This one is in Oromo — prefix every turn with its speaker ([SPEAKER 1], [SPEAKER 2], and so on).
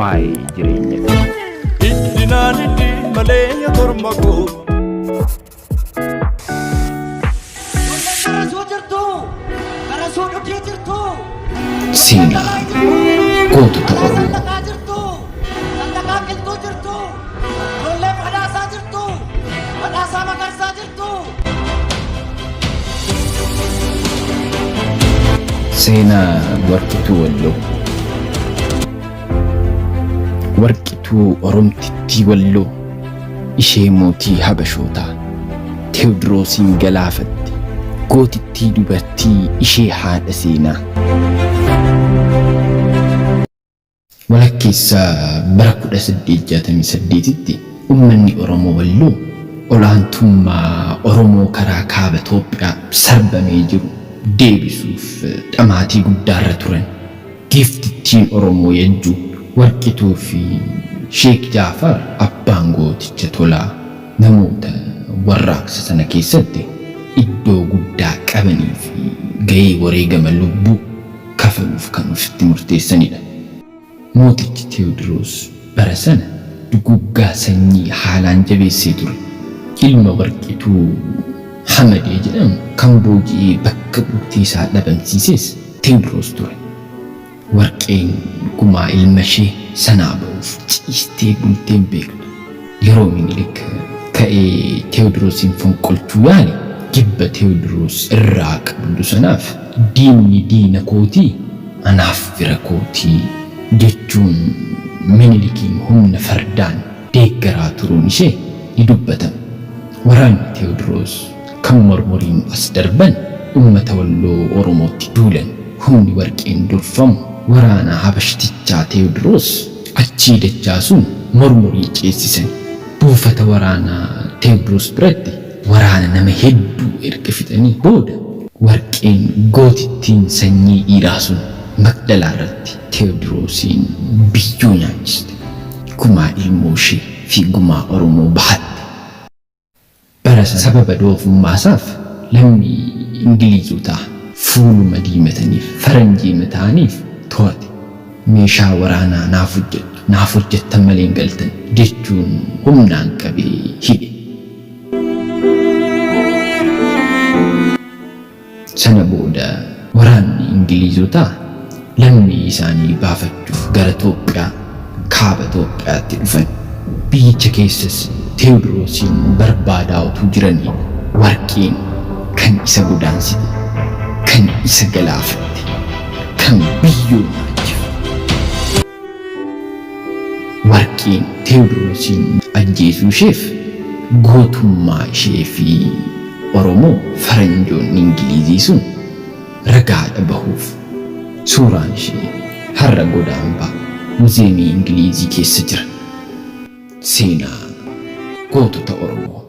[SPEAKER 1] Waa'ee jireenya.
[SPEAKER 2] Iddinaan iddi malee ya korma koo.
[SPEAKER 3] Qarasuu jirtu! Qarasuu dhugee jirtu!
[SPEAKER 1] Seenaa gootota
[SPEAKER 3] Badhaasaa
[SPEAKER 1] Oromoo.
[SPEAKER 3] Sandaqaa jirtu! Sandaqaa qilxuu jirtu! Ijoollee badhaasaa jirtu! Badhaasaa magarsaa jirtu!
[SPEAKER 1] Seenaa Warqituu Walloo. Warqituu Oromtittii Walloo ishee mootii Habashootaa Teewdroosiin galaafatte gootittii dubartii ishee haadha seenaa. Walakkeessa bara 1868tti ummanni Oromoo Walloo ol'aantummaa Oromoo karaa kaaba Toophiyaa sarbamee jiru deebisuuf dhamaatii guddaarra turan. Giiftittiin Oromoo Yajjuu, Warqituu fi Sheek Jaafar abbaan gooticha Tolaa namoota warraaqsa sana keessatti iddoo guddaa qabanii fi gahee wareegama lubbuu kafaluuf kan ofitti murteessanidha. Mootichi Teewdiroos bara sana duguuggaa sanyii haalaan jabeessee ture. Ilma Warqituu Hamadee jedhamu kan booji'ee bakka buutee isaa dhabamsiises Teewdiroos ture. Warqeen gumaa ilmashee sanaa ba'uuf ciistee bultee hin beektu. Yeroo Minilik ka'ee Teewdiroosiin fonqolchuu yaale jibba Teewdiroos irraa qabdu sanaaf diinni diina kootii anaaf fira kootii jechuun Minilikiin humna fardaan deeggaraa turuun ishee ni dubbatama. Waraanni Teewdiroos kan Mormoriin as darban ummata Walloo Oromootti duulan. Humni Warqeen durfamu waraana Habashtichaa Teewdiroos achii dachaasuun Mormorii ceessisani. Buufata waraanaa Teewdiroos biratti waraana nama hedduu erga fixanii booda Warqeen gootittiin sanyii dhiiraa sun Maqdalaa irratti Teewdiroosiin biyyoo nyaachiste. Gumaa ilmoo ishee fi gumaa Oromoo bahatte. Bara sana sababa doofummaasaaf lammii Ingiliizotaa fuuluma diimataniif faranjiima ta'aniif to'ate. Meeshaa waraanaa naaf hojjettu, naaf hojjettan malee hin galtan jechuun humnaan qabee hidhe. Sana booda waraanni Ingiliizotaa lammii isaanii baafachuuf gara Toophiyaa, Kaaba Toophiyaatti dhufan. Biyyicha keessas Teewdroosiin barbaadaa utuu jiranii Warqeen kan isa godaansite, kan isa galaafatte, kan biyyoo nyaachifte. Warqeen Teewdroosiin ajjeesuu isheef gootummaa ishee fi Oromoo faranjoonni Ingiliizii sun ragaadha bahuuf. Suuraan ishee har'a godaambaa Muziyeemii Ingiliizii keessa jira. Seenaa gootota Oromoo.